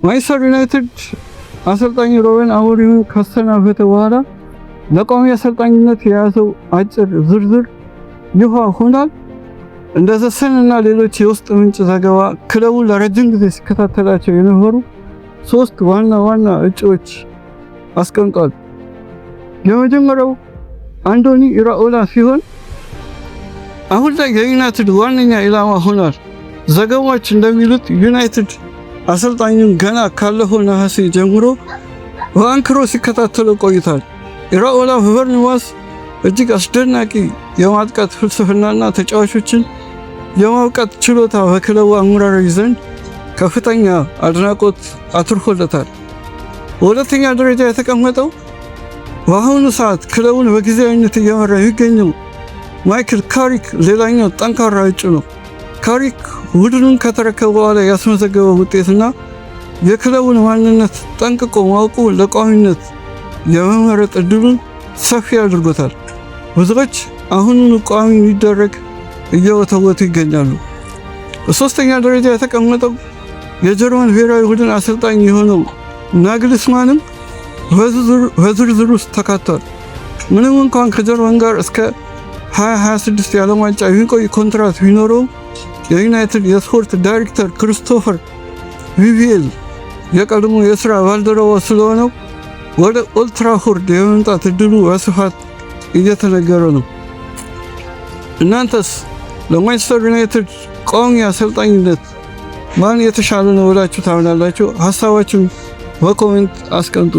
ማንቸስተር ዩናይትድ አሰልጣኝ ሩበን አሞሪምን ካሰናበተ በኋላ ለቋሚ አሰልጣኝነት የያዘው አጭር ዝርዝር ይፋ ሆኗል። እንደ ዘ ሰን እና ሌሎች የውስጥ ምንጭ ዘገባ ክለቡ ለረጅም ጊዜ ሲከታተላቸው የነበሩ ሶስት ዋና ዋና እጩዎች አስቀምጧል። የመጀመሪያው አንዶኒ ኢራኦላ ሲሆን አሁን ላይ የዩናይትድ ዋነኛ ኢላማ ሆኗል። ዘገባዎች እንደሚሉት ዩናይትድ አሰልጣኙን ገና ካለፈው ነሐሴ ጀምሮ በአንክሮ ሲከታተለው ቆይቷል። ኢራኦላ በበርንማውዝ እጅግ አስደናቂ የማጥቃት ፍልስፍናና ተጫዋቾችን የማብቃት ችሎታ በክለቡ አመራሮች ዘንድ ከፍተኛ አድናቆት አትርፎለታል። በሁለተኛ ደረጃ የተቀመጠው በአሁኑ ሰዓት ክለቡን በጊዜያዊነት እየመራ የሚገኘው ማይክል ካሪክ ሌላኛው ጠንካራ እጩ ነው። ካሪክ ቡድኑን ከተረከበ በኋላ ያስመዘገበው ውጤትና የክለቡን ማንነት ጠንቅቆ ማወቁ ለቋሚነት የመመረጥ እድሉን ሰፊ አድርጎታል። ብዙዎች አሁኑኑ ቋሚ እንዲደረግ እየወተወቱ ይገኛሉ። በሶስተኛ ደረጃ የተቀመጠው የጀርመን ብሔራዊ ቡድን አሰልጣኝ የሆነው ናግልስማንም በዝርዝር ውስጥ ተካቷል። ምንም እንኳን ከጀርመን ጋር እስከ 2026 የዓለም ዋንጫ የሚቆይ ኮንትራት ቢኖረውም፣ የዩናይትድ የስፖርት ዳይሬክተር ክሪስቶፈር ቪቬል የቀድሞ የስራ ባልደረባው ስለሆነው ወደ ኦልድትራፎርድ የመምጣት እድሉ በስፋት እየተነገረ ነው። እናንተስ ለማንቸስተር ዩናይትድ ቋሚ አሰልጣኝነት ማን የተሻለ ነው ብላችሁ ታምናላችሁ? ሀሳባችሁን በ comment አስቀምጡ።